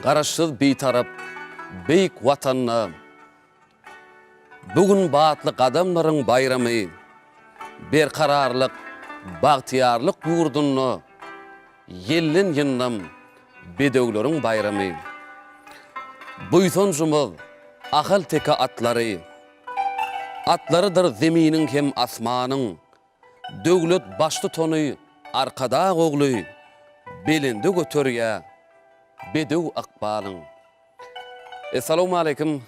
Garaşsyz Bitarap beýik Watanda Bu gün batly gadamlaryň baýramy, Berkararlyk, bagtyýarlyk ýurdunda Ýelden ýyndam bedewleriň baýramy. Buýsanjymyz ahalteke atlary, Atlarydyr zeminiň hem asmanyň, Döwlet Baştutany Arkadag ogly belende göterýä bedew ykbalyň. Essalawmaleýkim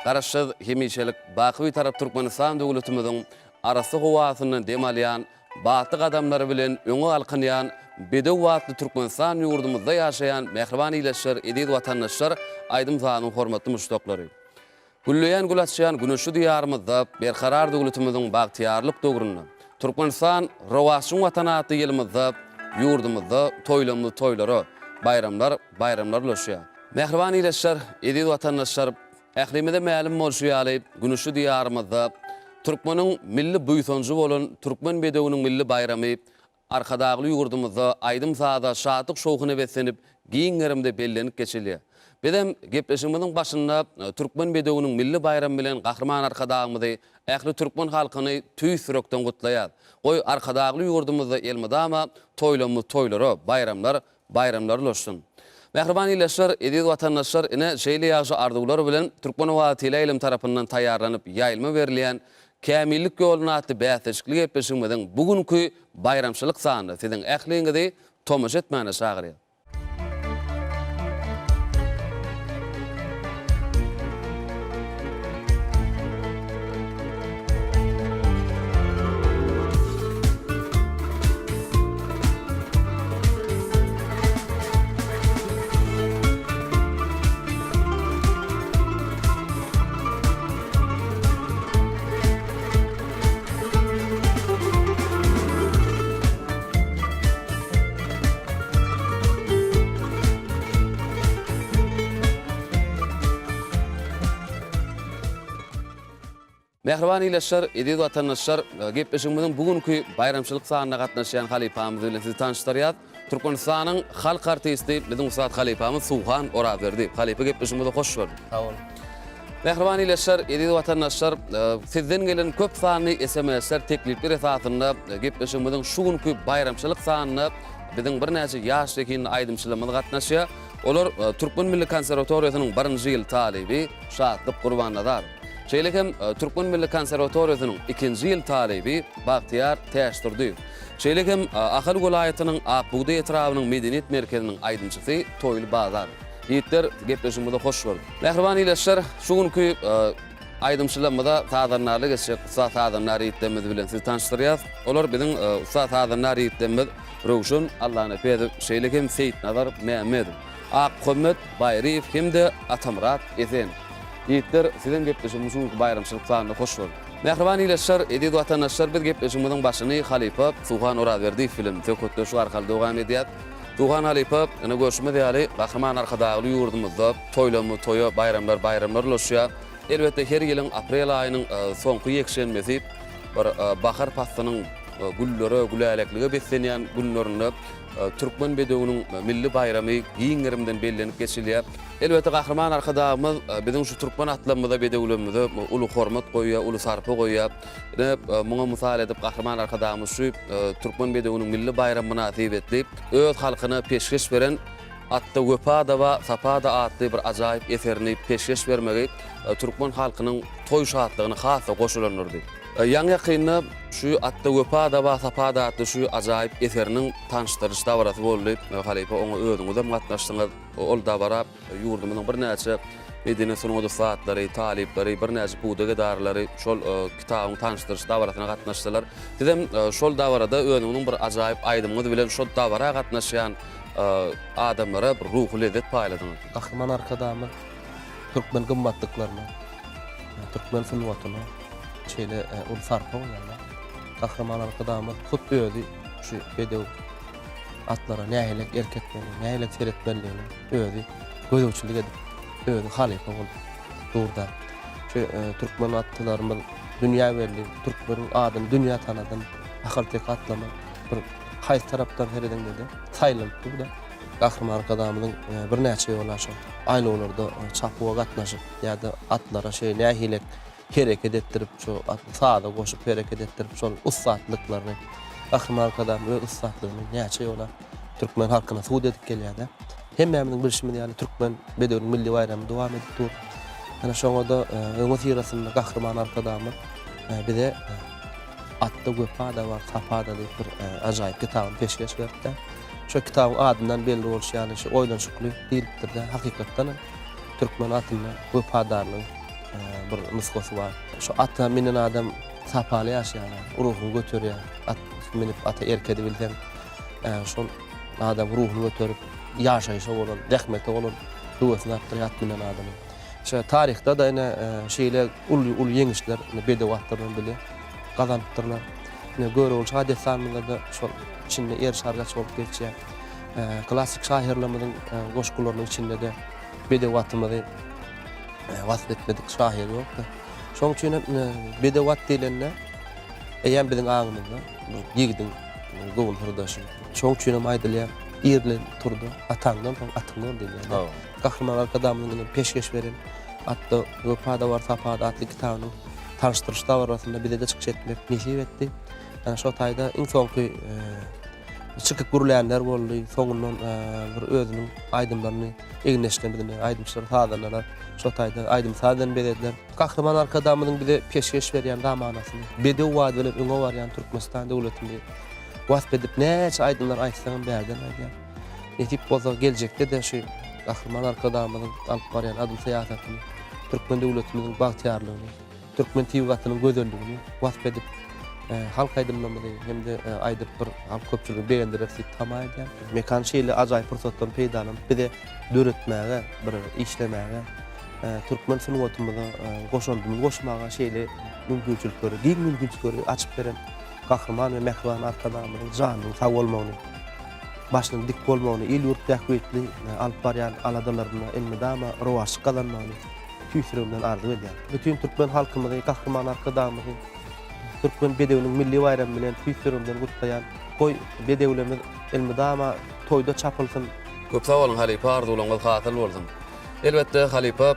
Garaşsyz hemişelik baky Bitarap Türkmenistan döwletimiziň arassa howasyndan dem alýan, batly gadamlary bilen öňe galkynýan bedew atly Türkmenistan ýurdumyzda ýaşaýan mähriban ildeşler, eziz watandaşlar, aýdym-sazyň hormatly muşdaklary! Gülleýän gül açýan güneşli Diýarymyzda Berkarar döwletimiziň bagtyýarlyk döwründe, Türkmenistan, rowaçlygyň Watany atly ýylymyzda ýurdumyzda toýlamyz toýlara, baýramlar baýramlara ulaşýar. Mähriban ildeşler, eziz watandaşlar, ählimize mälim bolşy ýaly, güneşli Diýarymyzda türkmeniň milli buýsanjy bolan Türkmen bedewiniň milli baýramy Arkadagly ýurdumyzda aýdym-saza, şatlyk-şowhuna beslenip, giň gerimde bellenip geçilýär. Bizem gepleşigimiziň başynda Türkmen bedewiniň milli baýramy bilen Gahryman Arkadagymyzy, ähli türkmen halkyny tüýs ýürekden gutlaýas. Goý, Arkadagly ýurdumyzda elmydama toýlamyz toýlara, baýramlar baýramlar ulaşsyn. Mähriban ildeşler, eziz watandaşlar, ine, şeýle ýagşy arzuwlar bilen Türkmen owazy teleýaýlym tarapyndan taýýarlanyp ýaýlyma berilýän Kämillik ýoluna atly bäsleşikli gepleşigimiziň bu günki baýramçylyk sanyna siziň ähliňizi tomaşa etmäne çagyrýar. Mähriban ildeşler, eziz watandaşlar, gepleşigimiziň bu günki baýramçylyk sanyna gatnaşýan halypamyz bilen sizi tanyşdyrýas. Türkmenistanyň halk artisti, biziň ussat halypamyz Suhan Orazberdiýew. Halypa gepleşigimize hoş gördük. Sag boluň. Mähriban ildeşler, eziz watandaşlar, sizden gelen köp sanly SMS-ler, teklipler esasynda gepleşigimiziň şu günki baýramçylyk sanyna biziň birnäçe ýaş zehinli aýdymçylarymyz gatnaşýar. Olar Türkmen milli konserwatoriýasynyň birinji ýyl talyby Şatlyk Gurbannazarow. Şeýle hem Türkmen milli konserwatoriýasynyň ikinji ýyl talyby Bagtyýar Täçdurdyýew. Şeýle hem Ahal welaýatynyň Ak bugdaý etrabynyň medeniýet merkeziniň aýdymçysy Toýly Bazarow. Ýigitler, gepleşigimize hoş gördük. Mähriban ildeşler, şu günki aýdymçylarymyza sazandarlyk etjek ussat sazandar ýigitlerimiz bilen sizi tanyşdyrýarys. Olar biziň ussat sazandar ýigitlerimiz Röwşen Allanepesow, şeýle hem Seýitnazar Mämmedow. Akmuhammet Baýryýew hem-de Atamyrat Esen. Ýigitler, sizem gepleşigimiziň şu günki baýramçylyk sanyna hoş gördük. Mähriban ildeşler, eziz watandaşlar, biz gepleşigimiziň başyny halypa Suhan Orazberdiýew bilen söhbetdeşlik arkaly dowam edýäs. Suhan halypa, ine görşümiz ýaly, Gahryman Arkadagly ýurdumyzda toýlamyz toýa, baýramlar baýramlar ulaşýar. Elbetde, her ýylyň aprel aýynyň soňky ýekşenbesi bir bahar paslynyň güllere, güläleklige beslenýän günlerinde Türkmen bedewiniň milli baýramy giň gerimden bellenip geçilýär. Elbetde, Gahryman Arkadagymyz biziň şu türkmen atlarymyza, bedewlerimize uly hormat goýýar, uly sarpa goýýar. Ine, muňa mysal edip Gahryman Arkadagymyz şu Türkmen bedewiniň milli baýramy mynasybetli öz halkyna peşgeş beren Atda wepa-da bar, sapa-da atly bir ajaýyp eserini peşgeş bermegi türkmen halkynyň toý şatlygyny has-da goşalandyrdy. Ýaňy-ýakynda şu Atda wepa-da bar, sapa-da atly şu ajaýyp eseriniň tanyşdyryş dabarasy boldy. Halypa, oňa özüňizem gatnaşdyňyz. Ol dabara ýurdumyzyň birnäçe medeniýet-sungat ussatlary, talyplary, birnäçe pudak edaralary şol kitabyň tanyşdyryş dabarasyna gatnaşdylar. Sizem şol dabarada özüňiziň bir ajaýyp aýdymyňyz bilen şol dabara gatnaşýan adamlara bir ruhy lezzet paýladyňyz. Gahryman Arkadagymyz türkmen gymmatlyklaryna, türkmen sungatyna şeýle uly sarpa goýýarlar. Gahryman Arkadagymyz hut özi şu bedew atlara nähili erk etmeli, nähili seretmelidigini özi gözegçilik edip, özi halypa bolup durda. Şu türkmen atlylarymyz dünýä belli, türkmeniň adyny dünýä tanadan ahalteke atlaryny bir haýsy tarapdan seredeňde-de saýlanyp dur-da. Gahryman Arkadagymyzyň birnäçe ýola şol. aýlawlarda çapuwa gatnaşyp ýa-da atlara şeý nähili hereket etdirip, şu saza goşup hereket etdirip şol ussatlyklaryny Gahryman Arkadagymyz öz ussatlygyny näçe ýola türkmen halkyna subut edip gelýär-de. Hemmämiziň bilşimiz ýaly türkmen bedewiniň milli baýramy dowam edip dur. Ýöne şoňa-da öňüsyrasynda Gahryman Arkadagymyz bize Atda wepa-da bar, sapa-da diýip bir ajaýyp kitabyny peşgeş beripdi. Şo kitabyň adyndan belli bolşy ýaly, şu oýlanyşykly diýlipdir-de, hakykatdan hem türkmen atynda wepadarlygyň bir nusgasy bar. Şu ata minen adam sapaly ýaşaýar, ruhuňy göterýär. At münüp ata erk edibilseň, şol adam ruhuny göterip, ýaşaýşa bolan, zähmete bolan höwesini artdyrýar at münen adamyň. Şo taryhda-da ine şeýle uly-uly ýeňişler bedew atlar bilen bile gazanypdyrlar. Ine Görogly şa dessanymyzda-da şol içinde eriş-argaç bolup geçýär. Klassyk şahyrlarymyzyň goşgularynyň içinde-de bedew atymyzy wasp etmedik şahyr ýokdur. Şonuň üçin hem bedew at diýlende eýýäm biziň aňymyzda bir ýigidiň göwün syrdaşy. Şonuň üçin hem aýdylýar, Ir bilen tur-da, ataňdan soň atyň bol diýilýär. Gahryman Arkadagymyzyň ine peşgeş beren Atda wepa-da bar, sapa-da atly kitabynyň tanyşdyryş dabarasynda bize-de çykyş etmek nesip etdi. Ýani şo taýda iň soňky çykyp gürlänler boldy. Soňundan bir özüniň aýdymlaryny egindeşlerimiz ine aýdymçylar, sazandalar şo taýda aýdym-saz bilen bezediler. Gahryman Arkadagymyzyň bize peşgeş berýän zamanasyny, bedew bady bilen öňe barýan Türkmenistan döwletini wasp edip näçe aýdymlar aýtsaňam bärden gaýdýar. Nesip bolsa geljekde-de şu Gahryman Arkadagymyzyň alyp barýan adyl syýasatyny, türkmen döwletimiziň bagtyýarlygyny, türkmen tebigatynyň gözelligini wasp edip, halk aýdymlarymyzy hem-de aýdyp bir halk köpçüligini begendireris diýip tama edýän. Mekan şeýle ajaýyp pursatdan peýdalanyp bize döretmäge, bir işlemäge, türkmen sungatymyza goşandymyzy goşmaga şeýle mümkinçilikleri, giň mümkinçilikleri açyp beren Gahryman we mähriban Arkadagymyzyň janynyň sag bolmagyny, başynyň dik bolmagyny, il-ýurt bähbitli alyp barýan aladalarynda elmydama rowaçlyk gazanmagyny tüýs ýüregimden arzuw edýän. Bütin türkmen halkymyzy, Gahryman Arkadagymyzy Türkmen bedewiniň milli baýramy bilen tüýs ýüregimden gutlaýan. Goý, bedewlerimiz elmydama toýda çapylsyn! Köp sag boluň halypa arzuwlaryňyz hasyl bolsun. Elbetde halypa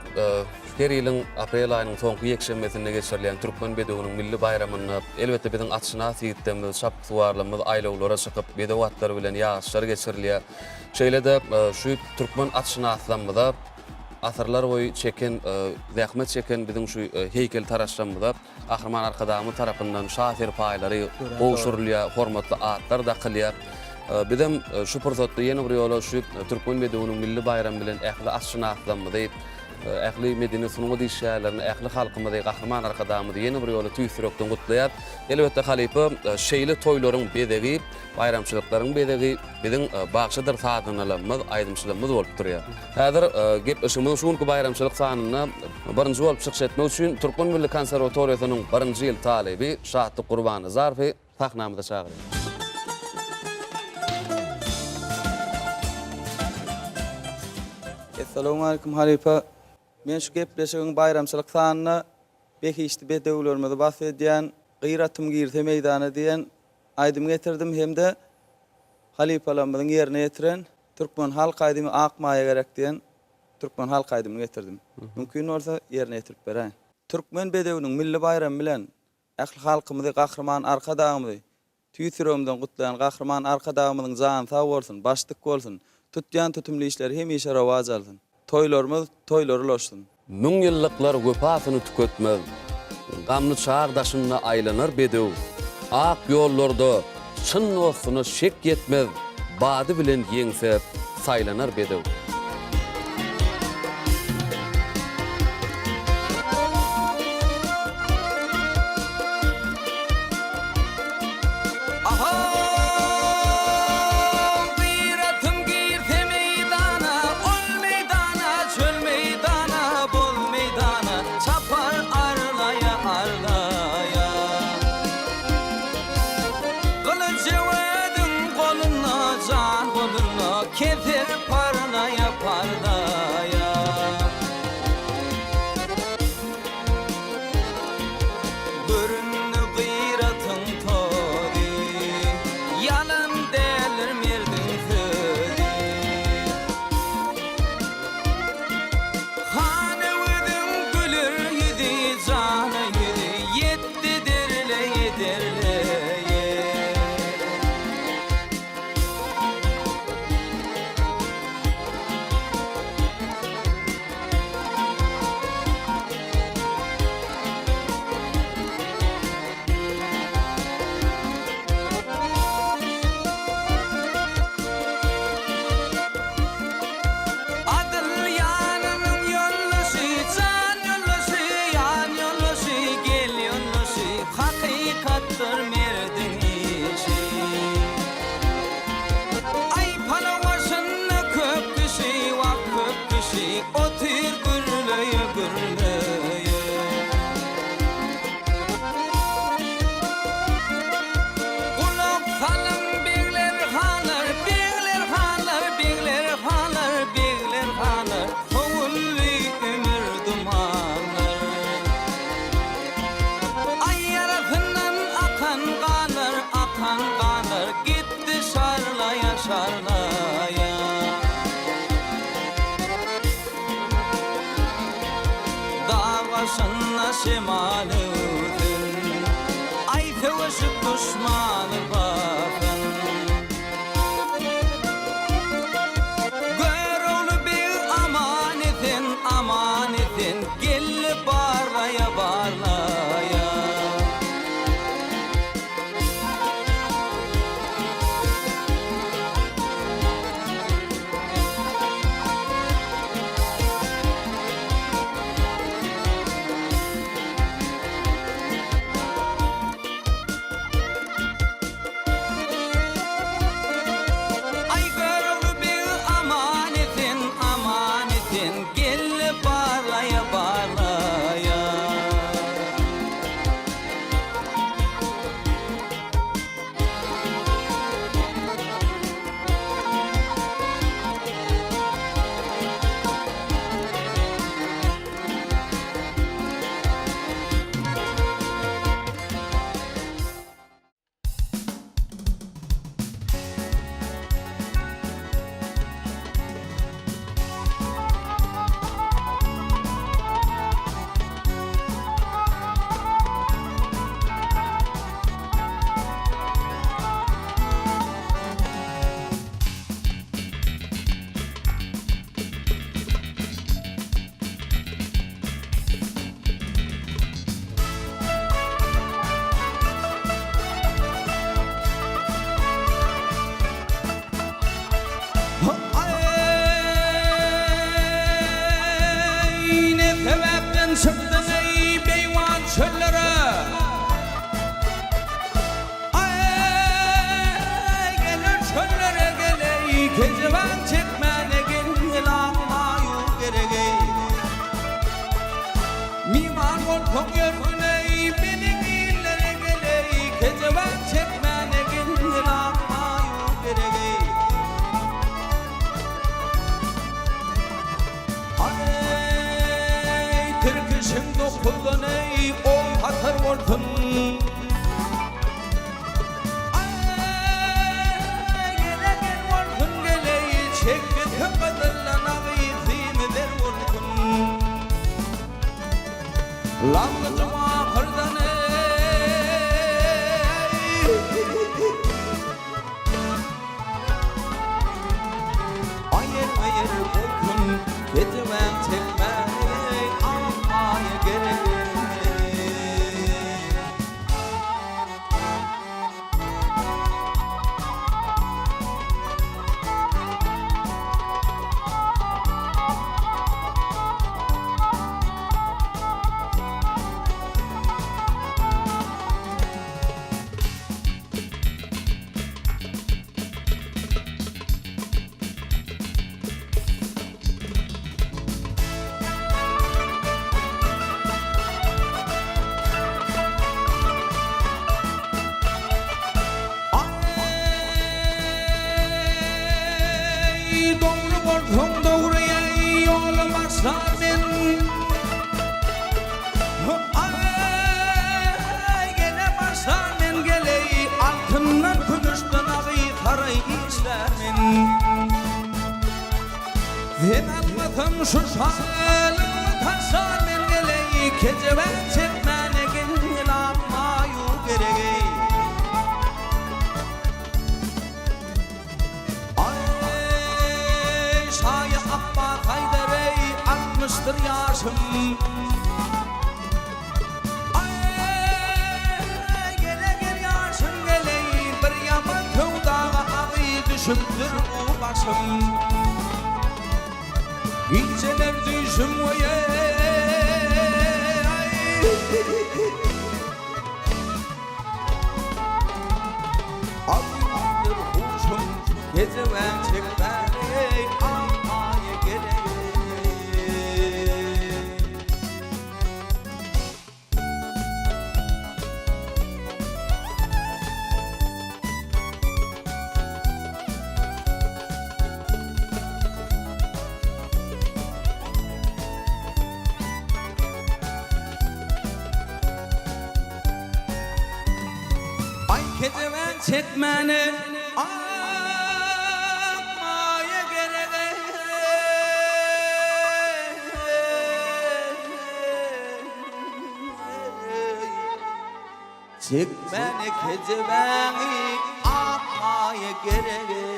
her ýylyň aprel aýynyň soňky ýekşenbesinde geçirilýän Türkmen bedewiniň milli baýramynda elbetde biziň atşynas ýigitlerimiz, çapyksuwarlarymyz aýlawlara çykyp bedew atlary bilen ýaryşlar geçirilýär. Şeýle-de şu türkmen atşynaslarymyza asyrlar boýy çeken zähmet çeken biziň şu heýkeltaraşlarymyza Gahryman Arkadagymyz tarapyndan şa serpaýlary gowşurylýar, hormatly atlar dakylýar. Bizem şu pursatda ýene bir ýola şu Türkmen bedewiniň milli baýramy bilen ähli atşynaslarymyzy, ähli medeni sungat işgärlerini, ähli halkymyzy, Gahryman Arkadagymyzy ýene bir ýola tüýs ýürekden gutlaýar. Elbetde, halypa, şeýle toýlaryň bezegi, baýramçylyklaryň bezegi biziň bagşydyr sazandalarymyz, aýdymçylarymyz bolup durýar. Häzir gepleşigimiziň şu günki baýramçylyk sanynda birinji bolup çykyş etmek üçin Türkmen milli konserwatoriýasynyň birinji ýyl talyby Şatlyk Gurbannazarowy sahnamyza çagyrýarys. Essalawmalikim halypa. Men şu gepleşigiň baýramçylyk sanynda behişdi bedewlerimizi wasp edýän Gyr atym girse meýdana diýen aýdym getirdim hem-de halypalarymyzyň ýerine ýetiren Türkmen halk aýdymy Ak maýa gerek diýen türkmen halk aýdymyny getirdim. Mümkin bolsa ýerine ýetirip beräýiň. Türkmen bedewiniň milli baýramy bilen ähli halkymyzy Gahryman Arkadagymyzy tüýs ýüregimden gutlaýan Gahryman Arkadagymyzyň jany sag bolsun, baş dik bolsun, tutýan tutumly işleri hemişe rowaç alsyn. Toýlarymyz toýlara ulaşsyn. Müňýyllyklar wepasyny tüketmez. Gamly çag daşynda aýlanar bedew. Ak ýollarda çyn dostuna şek ýetmez, Bady bilen ýeňse saýlanar bedew. Ahaw gyratym girse meýdana, Ol meýdana, çöl meýdana, boz meýdana, Çapar arlaýa, arlaýa. Gylyç Öweziň golunda, jan golunda, Keser parlaýa, parlaýa. Göründi gyratyň tozy, Ýalan däldir merdiň sözi. barlaýa. Dag başynda şemal öwsen, Aý söweşip duşmany basan. Görogly beg aman-esen, aman-esen, Geldi barlaýa, barlaýa. Aý Görogly beg aman-esen, aman-esen, Geldi barlaýa, barlaýa. Aý, ne sebäpden çykdyň eý, beýwan çöllere? Aý, geler çöllere geleý, Kejebäň çekmäne gel, aýu geregeý. Miman bolsaň ýörgüneý, meniň illere geleý, Kejebäň çekmäne gel, aýu geregeý. Aý, tirkişiň dokuzdan eý, on hatar bolsun. Aý, gele gel bolsun geleý, çekgisi gyzyldan agy, syny zer bolsun. Lamgyjym ahyrdan eý. Aýyr-aýyr bolsun, kejebäň çekmäge ak aýa gerek. Aý, dogry bolsaň dogry ýola başlar men. Aý, gele başlar men geleý, Altyndan, kümüşden agy saraý işlär men. Sen almasaň şu şalyňy taşlar men geleý, Kejebä çekmäne gel, almaýu geregeý. Aý, şaýy Apbas aýdar-eý, altmyşdyr ýaşym. Aý, gele-gel ýaşym geleý, bir ýaman söwdaga agy düşüpdir bu başym. Gijeler düýşüm goýaý. Aldyr huşum kejebäň çekmäne-eý, ak aýa geleý. Aý kejebäň çekmäne, aý. Çekmäne kejebäňi ak maýa gerek eý.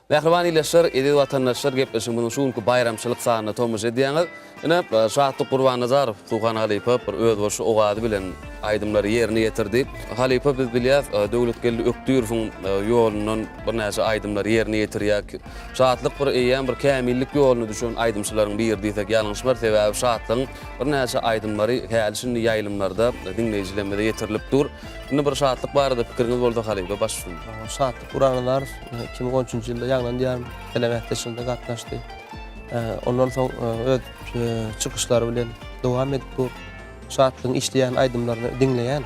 Mähriban ildeşler, eziz watandaşlar gepleşigimiziň şu günki baýramçylyk sanyna tomaşa edýäňiz. Ine, Şatlyk Gurbannazarow, Suhan halypa bir özboluşly owazy bilen aýdymlary ýerine ýetirdi. Halypa biz bilýäs, Döwletgeldi Ökdirowyň ýolundan birnäçe aýdymlary ýerine ýetirýär. Şatlyk bir eýýäm bir kämillik ýoluna düşen aýdymçylaryň biri diýsek ýalňyşmar, sebäbi Şatlygyň birnäçe aýdymlary häli-şindi ýaýlymlarda diňleýjilerimize ýetirilip dur. Indi bir Şatlyk barada pikiriňiz bolsa halypa baş üstüne. Şatlyk Gurbannazarow 2013-nji ýylda Ýaňlan diýarym telebäsleşiginde gatnaşdy. Ondan soň öz çykyşlary bilen dowam edip dur. Şatlygyň işleýän aýdymlaryny diňleýän.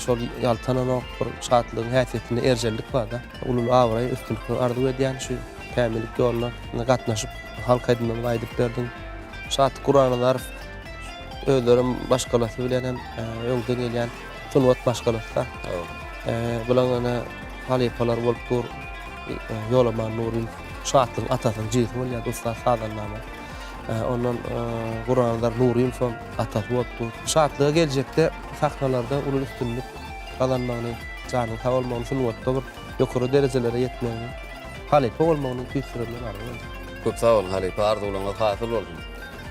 Şol ýaltananok bir Şatlygyň häsiýetinde erjellik bar-da. Uly abraý, üstünlikler arzuw edýän şu kämillik ýoluna gatnaşyp halk aýdymlaryny aýdyp berdiň. Şatlyk Gurbannazarow özlerem maşgalasy bilen hem öňden gelýän sungat maşgalasy-da. Bulaň ene halypalar bolup dur. Ýolaman Nurymow Şatlygyň atasynyň jigisi bolýar, ussat sazandama. Ondan Gurbanazar Nurymowyň atasy bolup dur. Şatlyga geljekde sahnalarda uly üstünlik gazanmagyny, janyň sag bolmagyny, sungatda bir ýokary derejelere ýetmegini, halypa bolmagyny tüýs ýüregimden arzuw edýän. Köp sag boluň halypa, arzuwlaryňyz hasyl bolsun.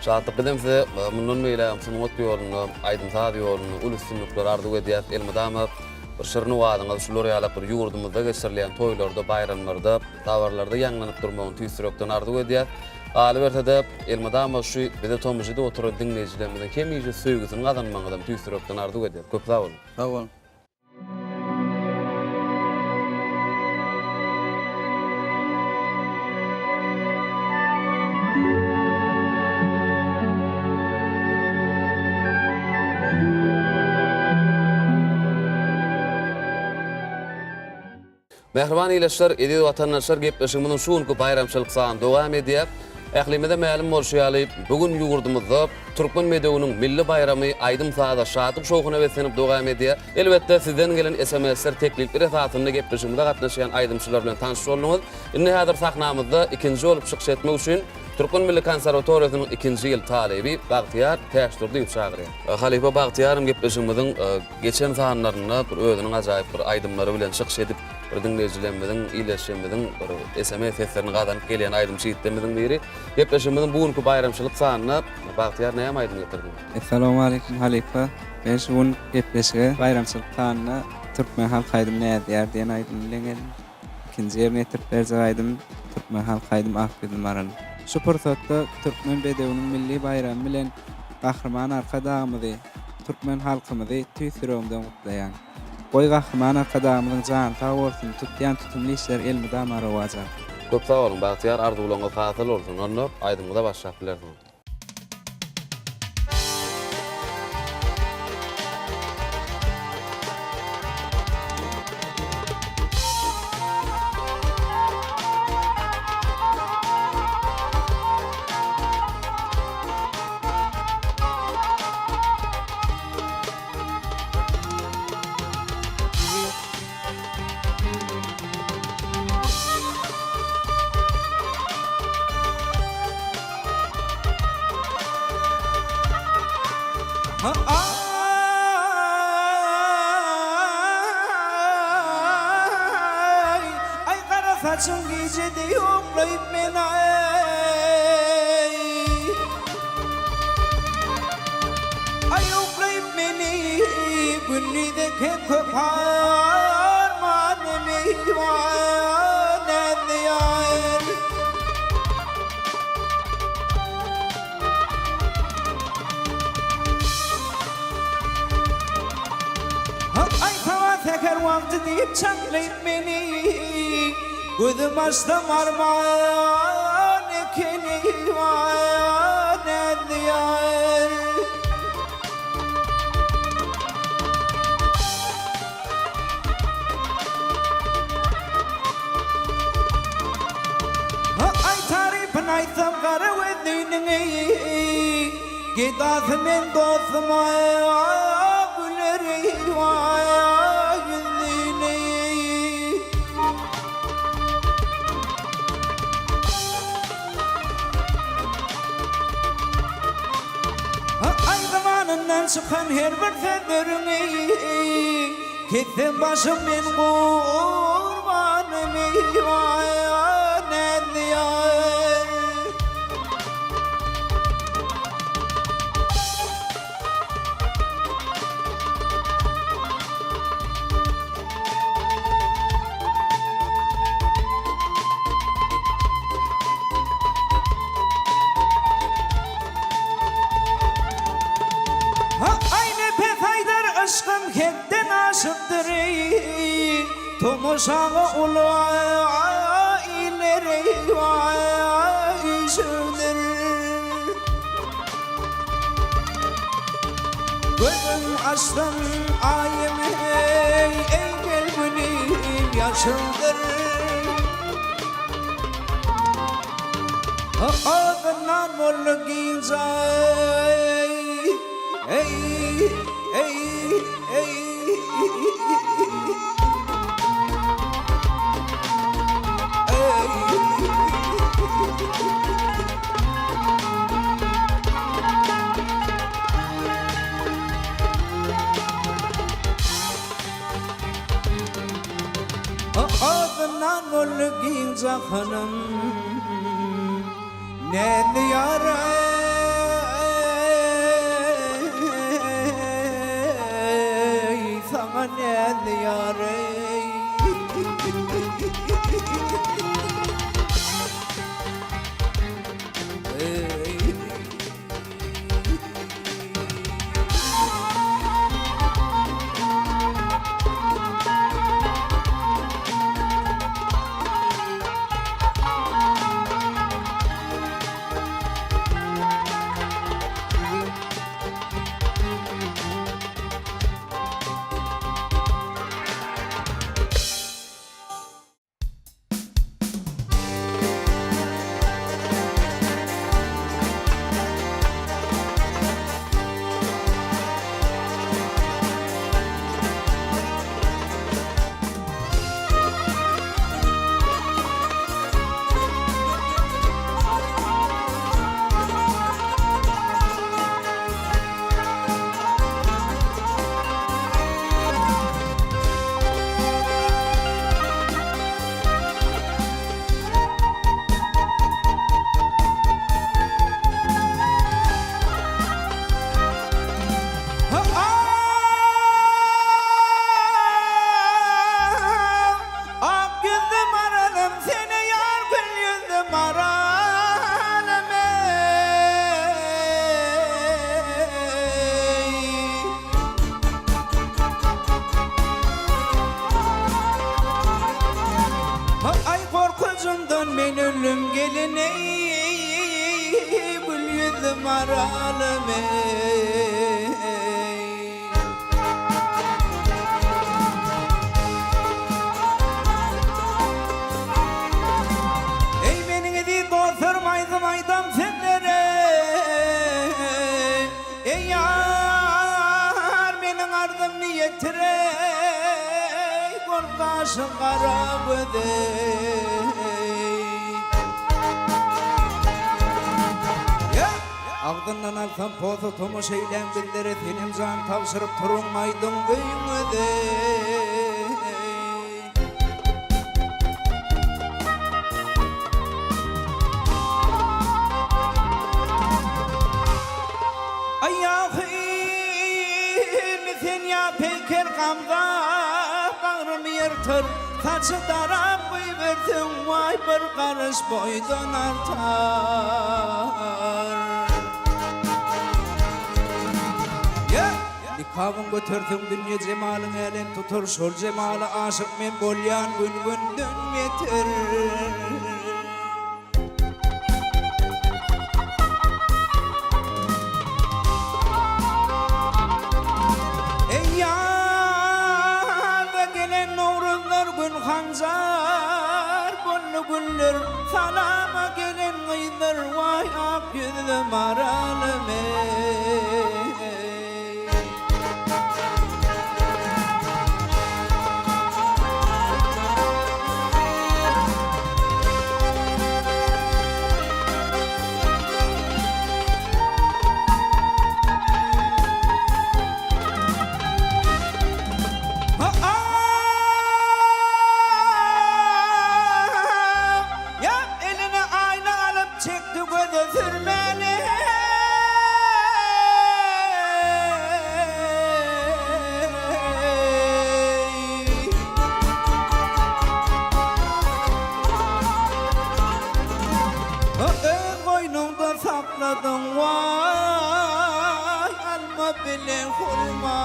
Şatlyk bizem size mundan beýlägem sungat ýolunda, aýdym-saz ýolunda uly üstünlikler arzuw edýäs. Elmydama bir şirin owazyňyz şular ýalak bir ýurdumyzda geçirilýän toýlarda, baýramlarda, dabaralarda ýaňlanyp durmagyny tüýs ýürekden arzuw edýäs. Galyberse-de, elmydama şu bize tomaşa edip oturan diňleýjilerimiziň hemişe söýgüsini gazanmagyňyzam tüýs ýürekden arzuw edýäs. Köp sag boluň! Sag boluň! Mähriban ildeşler, eziz watandaşlar gepleşigimiziň şu günki baýramçylyk sany dowam edýär. Ählimize mälim bolşy ýaly, bu gün ýurdumyzda Türkmen bedewiniň milli baýramy aýdym-saza, şatlyk-şowhuna beslenip dowam edýär. Elbetde, sizden gelen SMS-ler, teklipler esasynda gepleşigimize gatnaşýan aýdymçylar bilen tanyş bolduňyz. Indi häzir sahnamyzda ikinji bolup çykyş etmek üçin Türkmen milli konserwatoriýasynyň ikinji ýyl talyby Bagtyýar Täçdurdyýewi çagyrýar. Halypa Bagtyýaryň gepleşigimiziň geçen sanlarynda bir özüniň ajaýyp bir aýdymlary bilen çykyş edip, bir diňleýjilerimiziň, ildeşlerimiziň bir SMS seslerini gazanyp gelýän aýdymçy ýigitlerimiziň biri. Gepleşigimiziň bu günki baýramçylyk sanynda Bagtyýar näme aýdym getirdiň? Essalawmaleýkim halypa. Men şu gün gepleşige baýramçylyk sanynda Türkmen halk aýdymy Näzýar diýen aýdym bilen geldim. Ikinji ýerine ýetirip berjek aýdym Türkmen halk aýdymy Ak ýüzli maral. Şu pursatda Türkmen bedewiniň milli baýramy bilen Gahryman Arkadagymyzy, türkmen halkymyzy tüýs ýüregimden gutlaýan. Goý Gahryman Arkadagymyzyň jany sag bolsun, tutýan tutumly işleri elmydama rowaç alsyn. Köp sag boluň Bagtyýar arzuwlaryňyz hasyl bolsun onda aýdymyňyza başlap bilersiňiz. Aý, aý gara saçyň gijede ýoklaýyp men aý. Aý uklaýyp meni gündiz eken köp arman meýwan näzleýär. Aý saba säher wagty diýip çaklaýyp meni Gözüm açsam arman ekeni näzleýär. Aý tarypyn aýtsam gara gözliniň Gedasy men dostuma güler ýüzlini. Agzymdan çykan her bir sözleriňi Kessem başym men gurbanym eý waý näzli ýar. Aý nepes aýdar yşkym hetden aşypdyr eý, Tomaşaga uly iller eý waý üýşüpdir. Gözüm açsam aýym eý, eý gel günüm ýaşyldyr. Agzyndan boldy giň jaý, eý, eý, eý. Adyndan boldy giň jahanym Näzli ýar eý Saňa näzli ýar eý. Ak ýüzli maralym seni ýar gül ýüzli maralym eý. Aý gorkujymdan men öldüm gelin eý gül ýüzli maralym eý. Eý meniň eziz dostlarym aýdym aýdam sizlere Eý ýar meniň arzymny ýetireý Gorkaşyň gara göze Agzyndan alsam posa tomaşa eýläň bizlere Senem jan tabşyryp turuň aýdyň öýüňize. Aý ahyrmy sen ýa peýker gamza bagrymy ýyrtyr saçy darap goýberseň waý bir garyş boýdan artar. Nikabyň göterseň dünýe jemalyň älem tutar şol jemala aşyk men bolýan gün günden beter. Eý ýazda gelen nowruzlar gün hanjar boldy güller salama gelen gyzlar waý ak ýüzli maralym eý. eýle hurmany.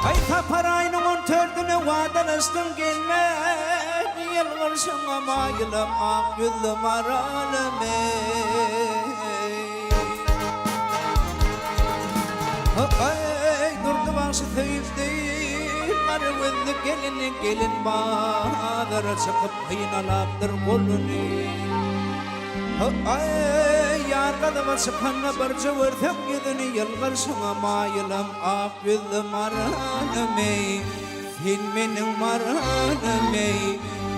Aý sapar aýynyň on dördüne wadalaşdyň gelmän Ýylgyrşyňa maýylam ak ýüzli maralym eý. Aý Durdy bagşy söýüp diýip gara gözli gelini gelin bazara çykyp synalapdyr goluny. Aý ýar gazaba çykanda birje görseň ýüzüni ýylgyrşyňa maýylam ak ýüzli maralym eý. Sen meniň maralym eý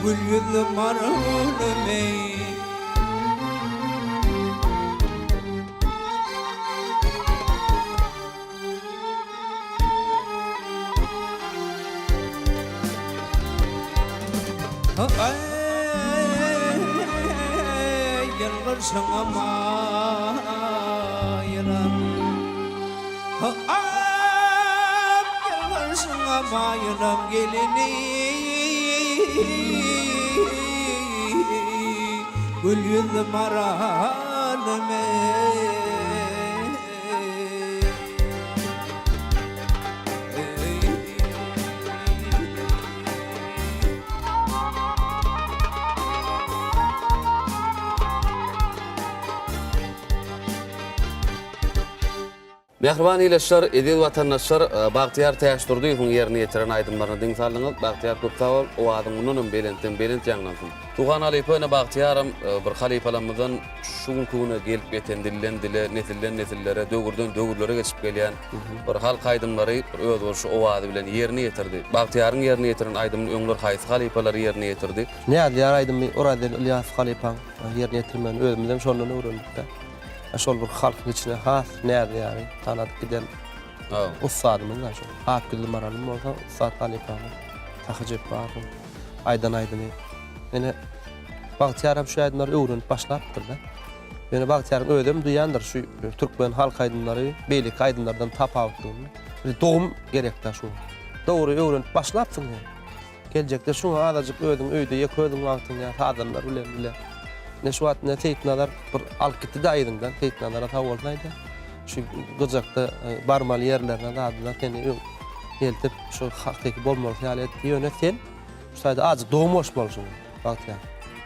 gül ýüzli maralym eý. Eý, ýylgyrşyňa maýylam. Ak ýylgyrşyňa maýylam gelini. Gül ýüzli maralym eý. Mähriban ildeşler, eziz watandaşlar, Bagtyýar Täçdurdyýewiň ýerine ýetiren aýdymlaryna diň saldyňyz. Bagtyýar köp sag bol, owazyň mundan hem belentden belent ýaňlansyn. Suhan halypa ine Bagtyýaram bir halypalarymyzdan şu günki güne gelip ýeten dilden dile, nesilden nesillere, döwürden döwürlere geçip gelýän bir halk aýdymlary bir özboluşly owazy bilen ýerine ýetirdi. Bagtyýaryň ýerine ýetiren aýdymyny öňler haýsy halypalar ýerine ýetirdi? Näzli-ýar aýdymy Orazgeldi Ylýasow halypaň ýerine ýetirmegini özümizem şondan öwrendik-de. Şol bir halkyň içine has Näzli-ýary tanadyp giden ussadymyz-da şol. Ak ýüzli maralym bolsa ussat halypamyz Sahy Jepbarowyň aýdan aýdymy. Ine, Bagtyýaram şu aýdymlary öwrenip başlapdyr-da. Ýöne Bagtyýaryň özem duýandyr şu türkmen halk aýdymlary beýleki aýdymlardan tapawutlygyny. Bir dogum gerek-dä şuňa. Dogry öwrenip başlapsyň sen. Geljekde şuňa azajyk özüň öýde ýeke özüň wagtyň ýa sazanlar bilen bile. Ine şu wagt ine Seýitnazar bir alyp gitdi-de yzyňdan. Seýitnazara sag bolsun aýdýan. Şu gyjakda barmaly ýerlerine zadyna seni öň eltip şu hakyky bolmalysy ýaly etdi. Ýöne sen Şu taýda azajyk dogum goşmaly şuňa, Bagtyýar.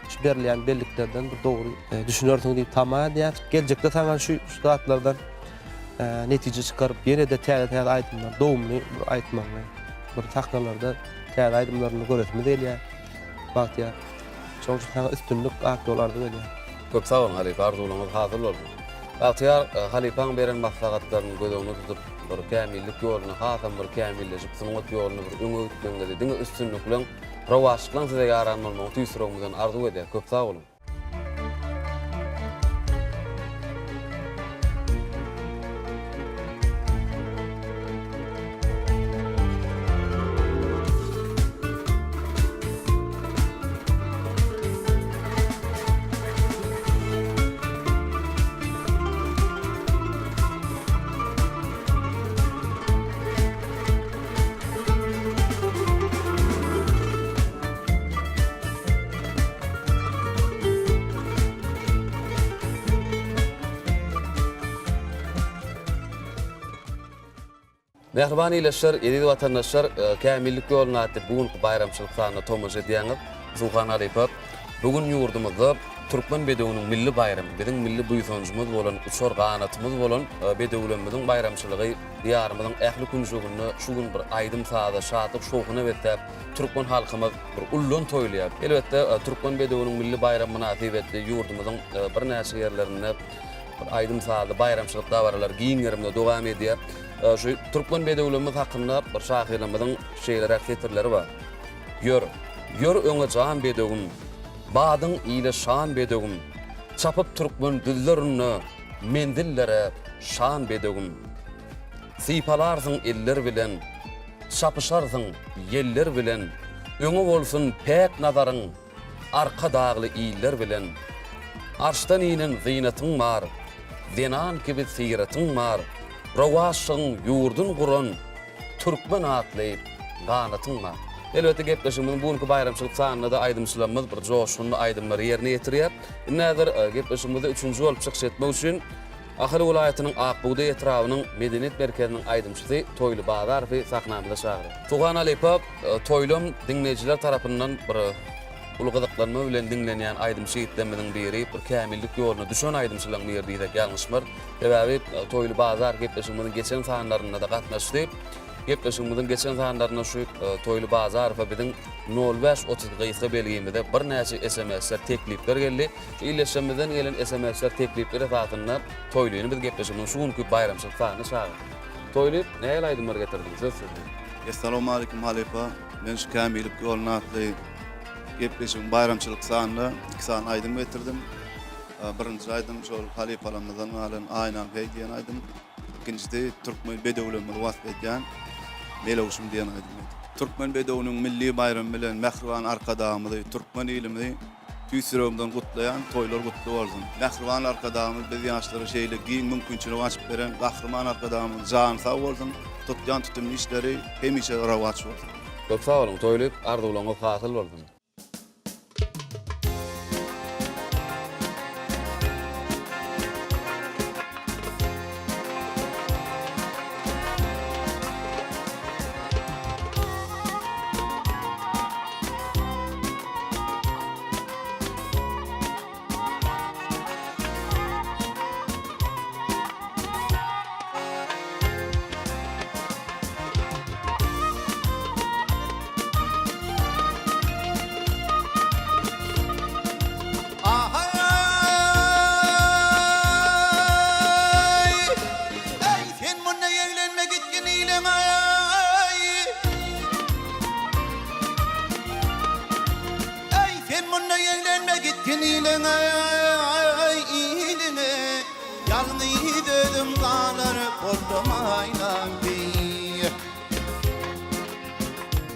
Şu berilýän belliklerden bir dogry düşünersiň diýip tama edýäs. Geljekde saňa şu şu zatlardan netije çykaryp, ýene-de täze-täze aýdymlar, dogumly bir aýtmagyňy, bir sahnalarda täze aýdymlaryny göresimiz gelýär, Bagtyýar. Şonuň üçin saňa üstünlik, ak ýol arzuw edýän. Köp sag boluň halypa arzuwlaryňyz hasyl bolsun. Bagtyýar halypaň beren maslahatlaryny göz öňünde tutup bir kämillik ýoluna hasam bir kämilleşip sungat ýolunda bir öňe gitmegiňizi diňe üstünlikleň rowaçlyklaň size ýaran bolmagyny tüýs ýüregimizden arzuw edýäs köp sag boluň. Mähriban ildeşler, eziz watandaşlar, Kämillik ýoluna atly bu günki baýramçylyk sanyna tomaşa edýäňiz. Suhan halypa, bu gün ýurdumyzda türkmen bedewiniň milli baýramy, biziň milli buýsanjymyz bolan, uçar ganatymyz bolan bedewlerimiziň baýramçylygy Diýarymyzyň ähli künjeginde şu gün bir aýdym-saza, şatlyk-şowhuna besläp, türkmen halkymyz bir ullan toýlaýar. Elbetde, Türkmen bedewiniň milli baýramy mynasybetli ýurdumyzyň birnäçe ýerlerinde bir aýdym-sazly baýramçylyk dabaralary giň gerimde dowam edýär. Şu türkmen bedewlerimiz hakynda bir şahyrlarymyzyň şeýleräk setirleri bar. Ýör, ýör öňe jan bedewim, Badyň ile şan bedewim, Çapyp türkmen düzlerinde Menzillere şan bedewim. Sypalarsyň eller bilen, Çapyşarsyň ýeller bilen, Öňe bolsun päk nazaryň, Arkadagly iller bilen. Arşdan inen zynatyň bar, Zenan kibi syratyň bar, Rowaçlygyň ýurdun guran, Türkmen atly ganatyň bar. Elbetde gepleşigimiziň bu günki baýramçylyk sanynda-da aýdymçylarymyz bir joşgunly aýdymlary ýerine ýetirýär. Indi häzir gepleşigimizde üçünji bolup çykyş etmek üçin Ahal welaýatynyň Ak bugdaý etrabynyň Medeniýet merkeziniň aýdymçysy Toýly Bazarowy sahnamyza çagyrýarys. Suhan halypa Toýlam diňleýjiler tarapyndan bir uly gyzyklanma bilen diňlenýän aýdymçy ýigitlerimiziň biri, bir kämillik ýoluna düşen aýdymçylaryň biri diýsek ýalňyşmar. Sebäbi Toýly Bazar gepleşigimiziň geçen sanlarynda-da gatnaşdy. Gepleşigimiziň geçen sanlarynda şu Toýly Bazarowa biziň nol bäş 32 gysga belgimize birnäçe SMS-ler, teklipler geldi. Şu ildeşlerimizden gelen SMS-ler, teklipler esasynda Toýlyny biz gepleşigimiziň şu günki baýramçylyk sanyna çagyrdyk. Toýly, nähili aýdymlar getirdiň? Söz sizde. Essalawmaleýkim halypa. Men şu Kämillik ýoluna atly gepleşigiň baýramçylyk sanynda iki sany aýdym getirdim. Birinji aýdym şol halypalarymyzdan galan Aýnam heý diýen aýdym. Ikinjisi türkmen bedewlerimizi wasp edýän Melewşim diýen aýdym. Türkmen bedewiniň milli baýramy bilen mähriban Arkadagymyzy, türkmen ilimizi Tüýs ýüregimden gutlaýan, toýlar gutly bolsun. Mähriban Arkadagymyz biz ýaşlara şeýle giň mümkinçilik açyp beren Gahryman Arkadagymyzyň jany sag bolsun, tutýan tutumly işleri hemişe rowaç bolsun. Köp sag boluň Toýly arzuwlaryňyz hasyl bolsun. Ahaý! Eý, sen munda eglenme gitgin iliňe-eý! Eý, sen munda eglenme gitgin iliňe-eý, iliňe! Ýalňyz özüm galar boldum aýlan deý.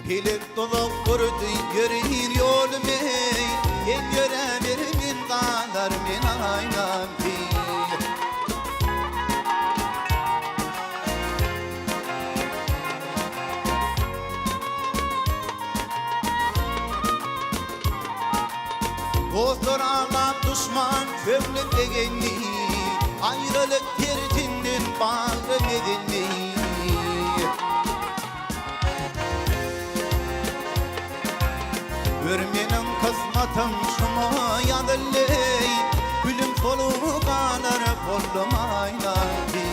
Pelek duzak gurdy ýörir ýolum eý, Sen ýöräber men galar men aýlan deý. Dostlar aglap duşman köňli begendi, Aýralyk derdinden bagrym ezildi. Gör meniň kysmatym şuňa ýazyldy, Gülüm solup galar boldum aýlandy.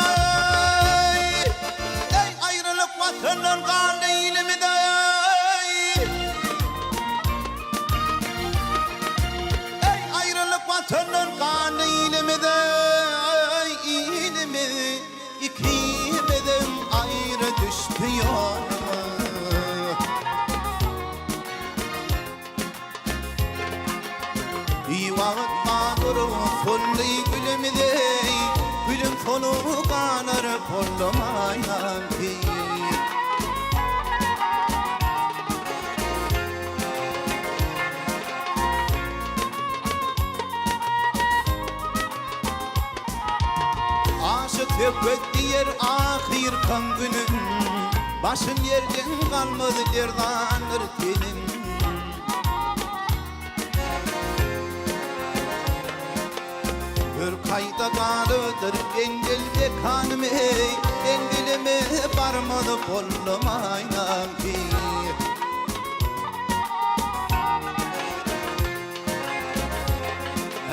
Ahaý! Eý, aýralyk Watandan galdy ilimiz-eý! Eý, aýralyk Watandan galdy ilimiz-eý, ilimiz! Ikimizem aýra düşdi ýolumyz. Biwagt gadyryň soldy gülümiz-eý, Gülüm solup galar boldum aýan deý. Aşyk söhbet diýer ahyrkam günüm, Başym ýerden galmaz lerzandyr tenim. Gör kaýda galypdyr menzil mekanym eý, Menzilime barmaz boldum aýnam eý.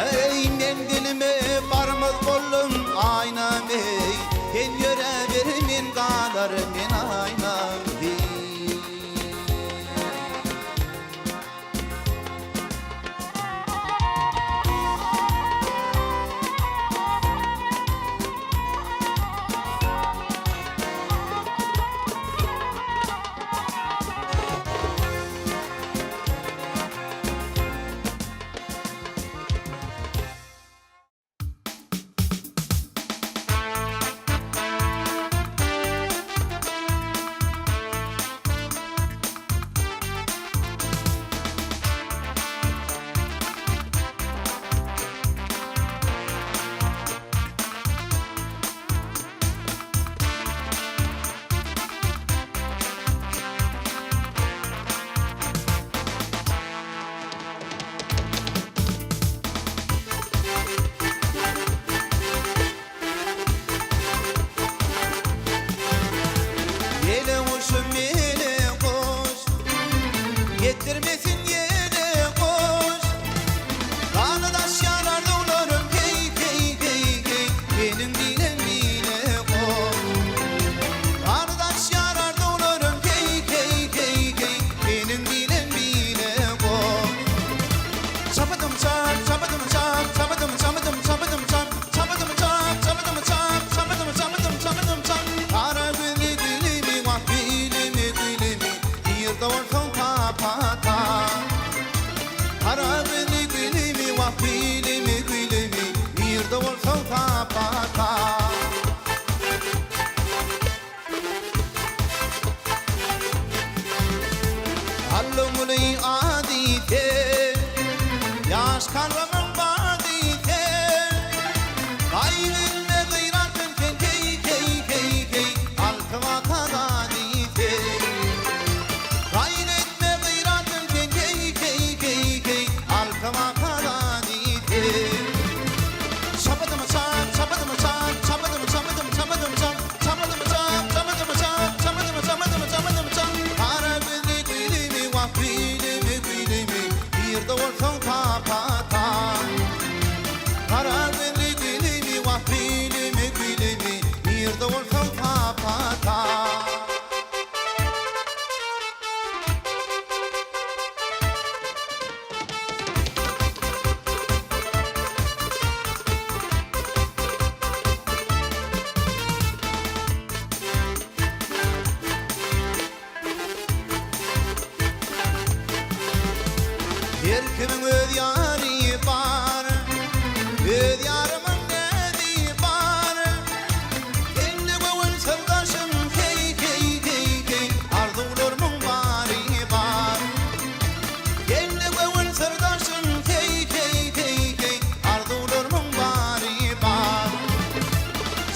Eý, menzilime barmaz boldum aýnam eý, Sen ýöräber men galar men aýnam eý. Ýetdirmesin ýele goş. Dagda daş ýarar dowlarym heý heý heý heý Meniň diýlen bile goş. Dagda daş ýarar dowlarym heý heý heý heý Meniň diýlen bile goş. Çapydym çap çapydym çap çapydym çapydym çapydym çap çapydym çap çapydym çap çapydym çapydym çapydym çap Gara gözli gülimi wah gülimi gülimi Nirde bolsaň tapa-ta. Gara gözli gülimi wah gülimi gülimi Nirde bolsaň tapa-ta. Allanguly ady sen, Ýaş kalbymyň bady sen. Gaýyp etme gyratym sen heý heý heý heý Altyn ata zady sen. Gaýyp etme gyratym sen heý heý heý heý Altyn ata zady sen. Çapydym çap çapydym çap çapydym çapydym çapydym çap çapydym çap çapydym çap çapydym çapydym çapydym çap Gara gözli gülimi wah gülimi gülimi Nirde bolsaň tapa tap Gara gözli gülimi wah gülimi gülimi Nirde bolsaň tapa tap. Her kimiň öz ýary bar, Öz ýarymyň näzi bar. Sende göwün syrdaşym, heý, heý, heý, heý, Arzuwlarymyň bary bar. Sende göwün syrdaşym, heý, heý, heý, heý, Arzuwlarymyň bary bar.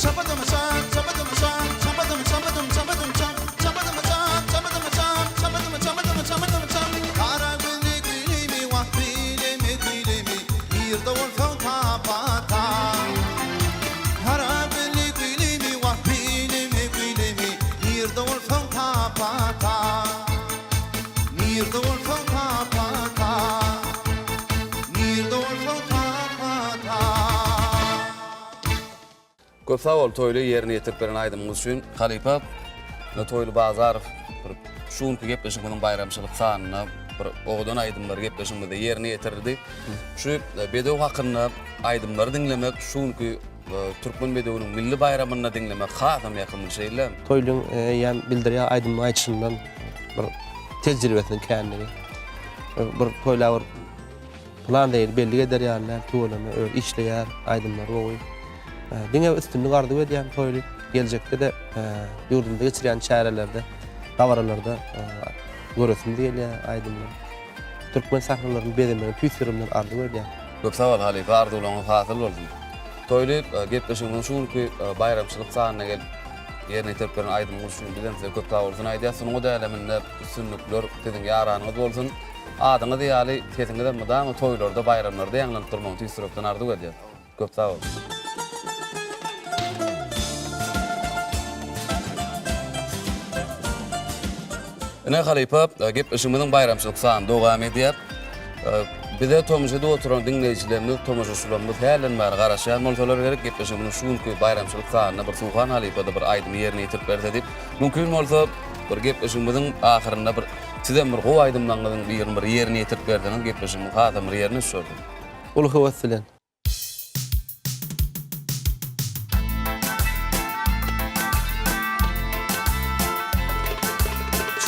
Çapydym çap, çapydym çap, çapydym, çapydym, çapydym çap, çapydym çap, çapydym çap, çapydym, çapydym, çapydym çap. Gara gözli gülimi, wah gülimi, gülimi, Nirde bolsaň tapa-tap. Gara gözli gülimi, wah gülimi, gülimi, Nirde bolsaň tapa-tap. Nirde bolsaň tapa-tap. Nirde bolsaň tapa-tap. Köp sag bol Toýly ýerine ýetirip beren aýdymyňyz üçin. Halypa Toýly Bazarow bir şu günki gepleşigimiziň baýramçylyk sanynda bir owadan aýdymlary gepleşigimizde ýerine ýetirdi. Şu bedew hakynda aýdymlary diňlemek şu günki türkmen bedewiniň milli baýramynda diňlemek hasam ýakymly şeýle. Toýlyň eýýäm bildirýär aýdymyň aýdyşyndan bir tejribesiniň känligi. Bir Toýla bir Plan deýin bellik eder ýaly däl tüweleme öz işleýär aýdymlary gowy. Diňe üstünlik arzuw edýän Toýly geljekde-de ýurdumyzda geçirýän çärelerde dabaralarda göresimiz gelýär aýdymlary. Türkmen sahnalaryny bezemegini tüýs ýüregimden arzuw edýän. Köp sag bol halypa arzuwlaryňyz hasyl bolsun. Toýly gepleşigimiziň şu günki baýramçylyk sanyna gelip ýerine ýetirip beren aýdymyňyz üçin bizem size köp sag bolsun aýdýas. Sungat äleminde üstünlikler siziň ýaranyňyz bolsun. Adyňyz ýaly sesiňizem mydama toýlarda, baýramlarda ýaňlanyp durmagyny tüýs ýürekden arzuw edýäs. Köp sag boluň. Ine halypa, gepleşigimiziň baýramçylyk sany dowam edýär. Bize tomaşa edip oturan diňleýjilerimiz, tomaşaçylarymyz hälden bäri garaşýan bolsalar gerek, gepleşigimiziň şu günki baýramçylyk sanynda bir Suhan halypa-da bir aýdymy ýerine ýetirip berse diýip. Mümkin bolsa, bir gepleşigimiziň ahyrynda bir Sizem bir gowy aýdymlaryňyzyň birini bir ýerine ýetirip berseňiz gepleşigimiz hasam bir ýerine düşerdi. Uly höwes bilen.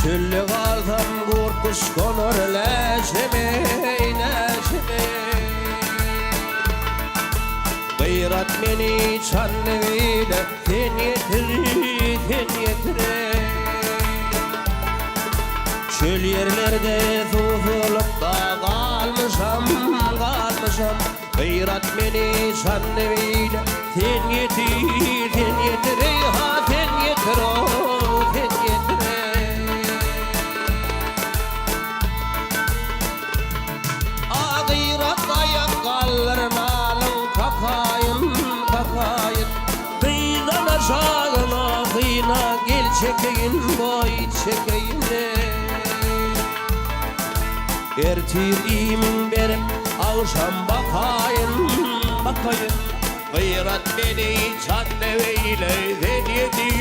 Çölde galsam gurt-guş gonar läşeme, läşeme. Gyrat meni Çandybeýle sen ýetir, sen ýetir. Çöl ýerlerde suwsuzlykda galmyşam, galmyşam. Gyrat meni Çandybeýle sen ýetir, sen ýetir, eý-ha sen ýetir-ow, sen ýetir. A gyrat aýak galdyr nalyň kakaýyn, kakaýyn. Gyzdan aşagyna syna gel çekeýin, boý çekeýin. Ertir iýmin berip, agşam bakaýyn, bakaýyn. Gyrat meni çanne beýle, sen ýetir,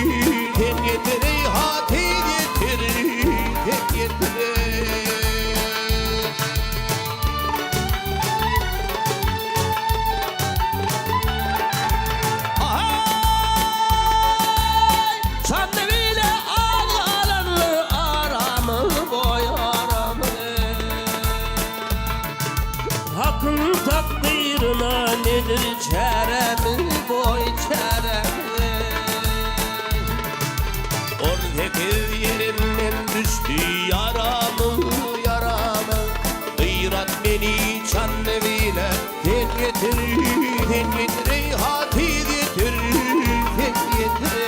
sen ýetir, eý ha tiz ýetir, sen ýetir. Aý, çanne beýle az galanly aramyz boý aramyz. Hakyň takdyryna nedir çäremiz boý çäremiz. 18 ýerinden düşdi ýaramyz ýaramyz. Gyrat meni çandy bile sen ýetir sen ýetir eý ha tiz ýetir sen ýetir.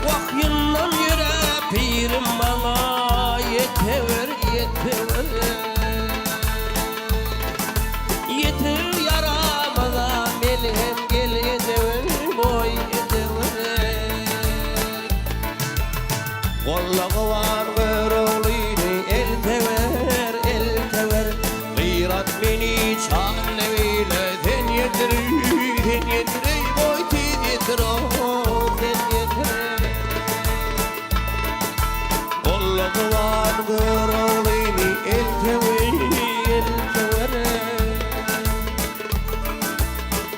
Wah ýyllam ýöre pirim maňa ýetewer ýetewer Ýetir ýaramaza melhem gel edewer boý edewer. Gollagy bar Göroglyny eltewer, eltewer, Gyrat meni çanly bile sen ýetir, sen ýetir, eý boý tiz ýetir, o sen ýetir. Gollagy bar Göroglyny eltewer, eltewer.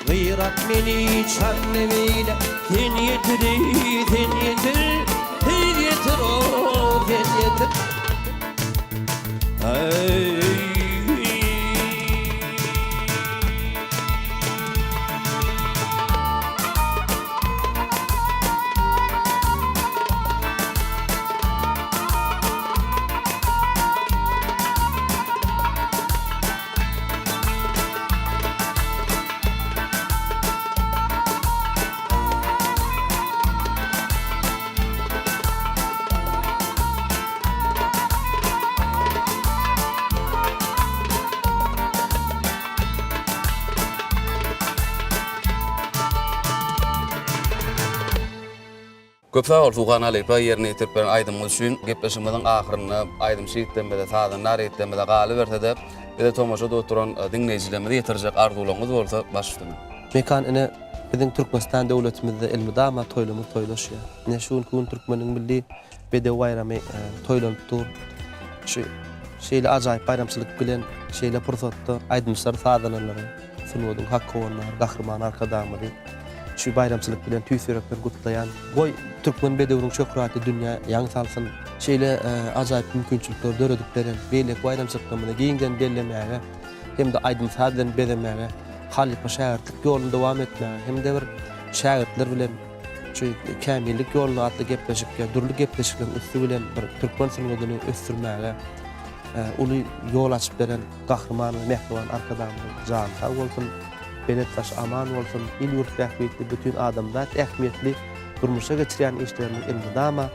Gyrat meni çanly bile sen ýetir, sen ýetir, tiz ýetir, o sen ýetir. Aý. Köp sag bol Suhan halypa ýerine ýetirip beren aýdymyňyz üçin. Gepleşigimiziň ahyrynda aýdymçy ýigitlerimize, sazandar ýigitlerimize galyberse-de, bize tomaşa edip oturan diňleýjilerimize ýetirjek arzuwlaryňyz bolsa baş üstüne. Mekan ine biziň Türkmenistan döwletimizde elmydama toýlumyz toýlaşýar. Ine şu günki gün türkmeniň milli bedew baýramy toýlanyp dur. Şu şeýle ajaýyp baýramçylyk bilen şeýle pursatda aýdymçylar sazanalary, sungatyň hak howandary Gahryman Arkadagymyzy şu baýramçylyk bilen tüýs ýürekden gutlaýan. Goý, türkmen bedewiniň şöhraty dünýä ýaň salsyn! Şeýle ajaýyp mümkinçilikleri döredip beren, beýleki baýramçylyklarymyzy giňden bellemäge hem-de aýdym-saz bilen bezemäge, halypa-şägirtlik ýoluny dowam etmäge hem-de bir şägirtler bilen şu Kämillik ýolunda atly gepleşik ýa dürli gepleşikleriň üsti bilen bir türkmen sungatyny ösdürmäge uly ýol açyp beren Gahryman we mähriban Arkadagymyzyň jany sag bolsun, belent başy aman bolsun, il-ýurt bähbitli, bütin adamzat ähmiýetli durmuşa geçirýän işleriniň elmydama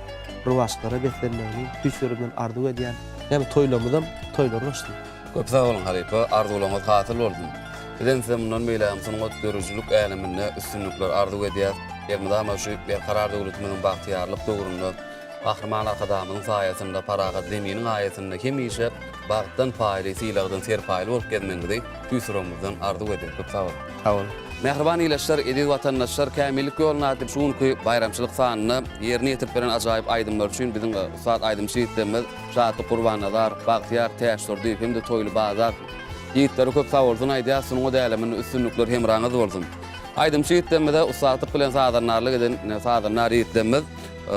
rowaçlyklara beslenmegini tüýs ýüregimden arzuw edýän. Näme toýlarymyzam toýlar goşsun. Köp sag boluň halypa, arzuwlaryňyz hasyl bolsun. Bizem size mundan beýlägem sungat, döredijilik äleminde üstünlikler arzuw edýäs. Elmydama şu Berkarar döwletimiziň bagtyýarlyk döwründe Gahryman Arkadagymyzyň saýasynda, parahat Zeminiň aýasynda hemişe bagtdan paýly, sylagdan serpaýly bolup gezmegiňizi tüýs ýüregimizden arzuw edýäris. Köp sag boluň. Sag boluň. Mähriban ildeşler, eziz watandaşlar, Kämillik ýoluna atly şu günki baýramçylyk sanynda ýerine ýetirip beren ajaýyp aýdymlary üçin biziň ussat aýdymçy ýigitlerimiz Şatlyk Gurbannazarow, Bagtyýar Täçdurdyýew hem-de Toýly Bazarow ýigitlere köp sagbolsun aýdýas, sungat äleminde üstünlikler hemraňyz bolsun! Aýdymçy ýigitlerimize ussatlyk bilen sazandarlyk eden sazandar ýigitlerimiz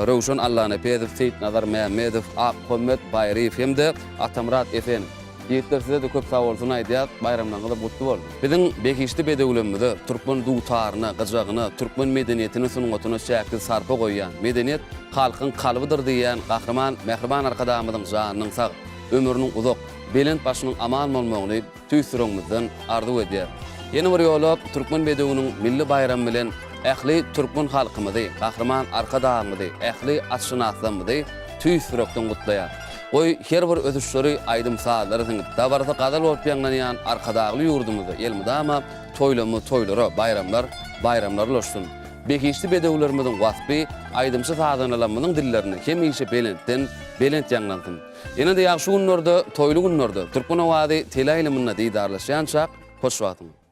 Röwşen Allanepesow, Seýitnazar Mämmedow, Akmuhammet Baýryýew hem-de Atamyrat Esenow. Ýigitler size-de köp sagbolsun aýdýas, baýramlaryňyz gutly bolsun! Biziň behişdi bedewlerimize, türkmen dutaryna, gyjagyna, türkmen medeniýetine, sungatyna çäksiz sarpa goýýan, medeniýet halkyň kalbydyr diýýän Gahryman Mähriban Arkadagymyzyň janynyň sag, ömrüniň uzak, belent başynyň aman bolmagyny tüýs ýüregimizden arzuw edýäris. Ýene bir ýola Türkmen bedewiniň milli baýramy bilen ähli türkmen halkymyzy, Gahryman Arkadagymyzy, ähli atşynaslarymyzy tüýs ýürekden gutlaýarys. Goý, her bir ösüşleri aýdym-sazlara siňip, dabarasy gazal bolup ýaňlanýan Arkadagly ýurdumyzda elmydama toýlamyz toýlara, baýramlar baýramlara ulaşsyn! Behişdi bedewlerimiziň waspy aýdymçy-sazandalarymyzyň dillerinde hemişe belentden belent ýaňlansyn! Ýene-de ýagşy günlerde, toýly günlerde Türkmen owazy teleýaýlymynda didarlaşýançak, hoş wagtyňyz!